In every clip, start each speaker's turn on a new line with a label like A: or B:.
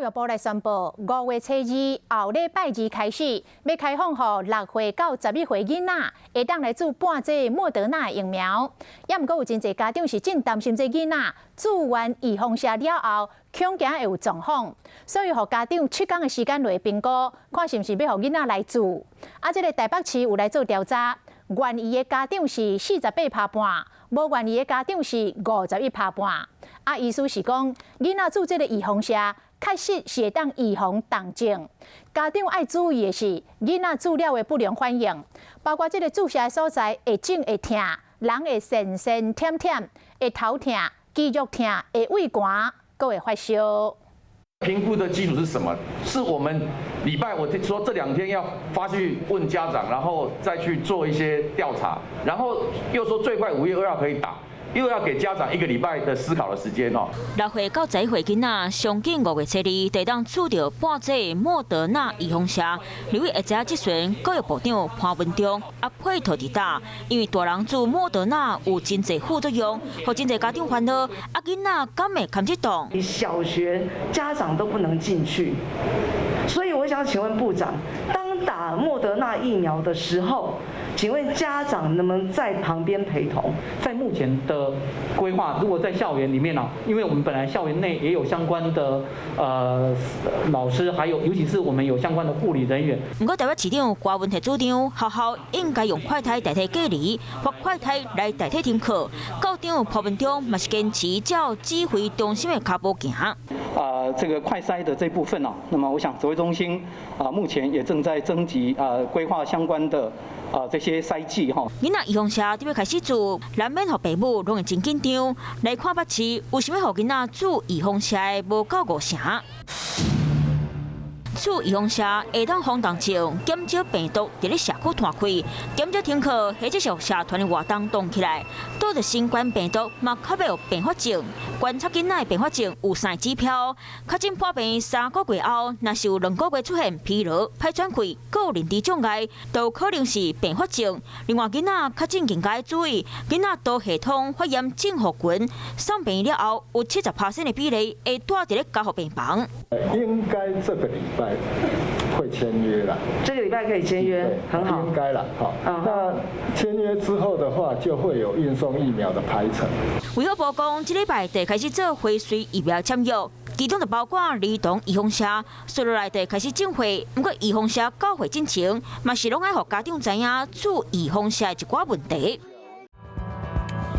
A: 育部來宣布，5月初2後禮拜二開始，欲開放予6歲到11歲囡仔會當來注半劑莫德納疫苗。也毋過有真濟家長是真擔心這囡仔注完預防射了後，恐驚會有狀況，所以予家長7工的時間來評估，看是毋是欲予囡仔來注。啊，這个台北市有來做調查，願意的家長是48.5趴，無願意的家長是51.5趴。啊，意思是講，囡仔注這个預防射，確實是會當預防重症。家長愛注意的是，囡仔注了的不良反應，包括這个注射的所在會腫會疼，人會酸酸忝忝，會頭疼、肌肉疼、會畏寒，閣會發燒。
B: 評估的基礎是什麼？是我們禮拜我說這兩天要發去問家長，然後再去做一些調查，然後又說最快5月2號可以打。又要給家長一個禮拜的思考的時間哦。
C: 6歲到11歲囡仔，上緊5月初2就會當注著半劑莫德納預防射。立委會知影質詢教育部長潘文忠，啊配套佇打，因為大人注莫德納有真濟副作用，予真濟家長煩惱，啊囡仔敢會堪這當？
D: 小學家長都不能進去，所以我想請問部長，當打莫德納疫苗的時候，請問家長能不能在旁邊陪同？
E: 在目前的規劃，如果在校園裡面呢，因為我們本來校園內也有相關的老師，還有尤其是我們有相關的護理人員。
C: 毋過台北市長柯文哲主張，學校應該用快篩代替隔離，或快篩來代替停課。校長潘文忠嘛是堅持照指揮中心的跤步行。
E: 啊，這個快篩的這部分啊，那麼我想指揮中心啊，目前也正在徵集啊，規劃相關的啊這些篩劑哈。
C: 囡仔預防射佇欲開始注，難免予父母攏會真緊張。來看北市，為啥物予囡仔注預防射的無夠五成？注預防射會當防重症，減少病毒佇咧社區傳開，減少停課或者是社團的活動動起來。拄著新冠病毒嘛，較袂有併發症。觀察囡仔的併發症有三個指標，確診破病3個月後，若是有2個月出現疲勞、歹喘氣、閣有認知障礙，都可能是併發症。另外，囡仔確診更加注意，囡仔多系統發炎症候群，送病了後有70%的比例會蹛佇咧加護病房。
F: 應該這個禮拜會簽約了，
D: 這個禮拜可以簽約，很好。
F: 應該了，好。那簽約之後的話，就會有運送疫苗的排程。
C: 衛福部講，這禮拜就開始做輝瑞疫苗簽約，其中就包括兒童預防射，紲落來就開始進貨。毋過預防射交貨進程，嘛是攏愛予家長知影注預防射的一寡問題。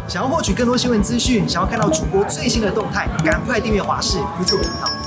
G: 想要獲取更多新聞資訊，想要看到主播最新的動態，趕快訂閱華視 YouTube 頻道。